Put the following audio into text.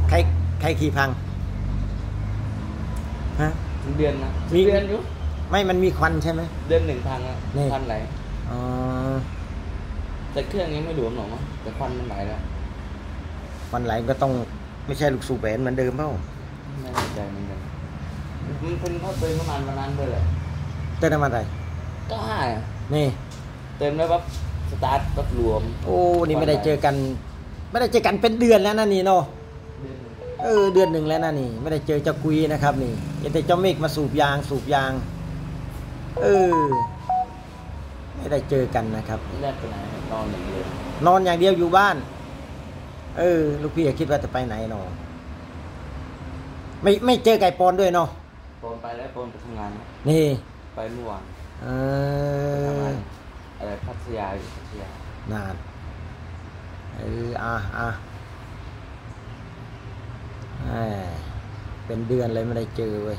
ໃຄ ໃຄຂີ່ພັງ? ຮະ? ເດືອນນະ ມີ ເດືອນຢູ່. ໄມ່ ມັນມີຄວັນໃຊ່ໄໝ? ເດືອນໜຶ່ງພັງອະ. ນີ້ ຄວັນໄຫຼ. ອໍ ແຕ່ເຄື່ອງຍັງໄມ່ຫຼວມຫຼອກເນາະ ແຕ່ຄວັນມັນໄຫຼແລ້ວ. ຄວັນໄຫຼກໍຕ້ອງ ໄມ່ໃຊ່ລູກສູບແອນເໝືອນເດີມເປົ່າ? ໄມ່ແນ່ໃຈເໝືອນກັນ. ມັນເປັນເຂົາເຕີມນ້ຳມັນວັນນັ້ນເບີດແຫຼະ. ເຕີມນ້ຳມັນໃດ? ເກົ້າຫ້າ. ນີ້ ເຕີມແລ້ວແບບສະຕາດແບບຫຼວມ. ໂອ້ ນີ້ໄມ່ໄດ້ເຈີກັນ ໄມ່ໄດ້ເຈີກັນເປັນເດືອນແລ້ວນະນີ້ເນາະ. ເດືອນໜຶ່ງ. ເອີ ເດືອນໜຶ່ງແລ້ວນະນີ້ ໄມ່ໄດ້ເຈີເຈົ້າກຸຍນະຄັບນີ້. ເຫັນແຕ່ເຈົ້າເມກມາສູບຢາງ ສູບຢາງ. ເອີ ໄມ່ໄດ້ເຈີກັນນະຄັບ. ແລ້ວໄປໄຫນ? ນອນຢ່າງດຽວ. ນອນຢ່າງດຽວຢູ່ບ້ານ. ເອີ ລູກພີ່ກໍຄິດວ່າຈະໄປໄຫນເນາະ. ໄມ່ ໄມ່ເຈີກັບໄອ້ປອນດ້ວຍເນາະ. ປອນໄປແລ້ວ ປອນໄປທຳງານ. ນີ້ ໄປມື້ວານ. ເອີ ໄປທຳງານ ເອີ ພັດທະຍາ ຢູ່ພັດທະຍາ. ນັ້ນ ເອີ ອ່າ ອ່າ ເອີ ເປັນເດືອນເລີຍບໍ່ໄດ້ເຈີເວີຍ.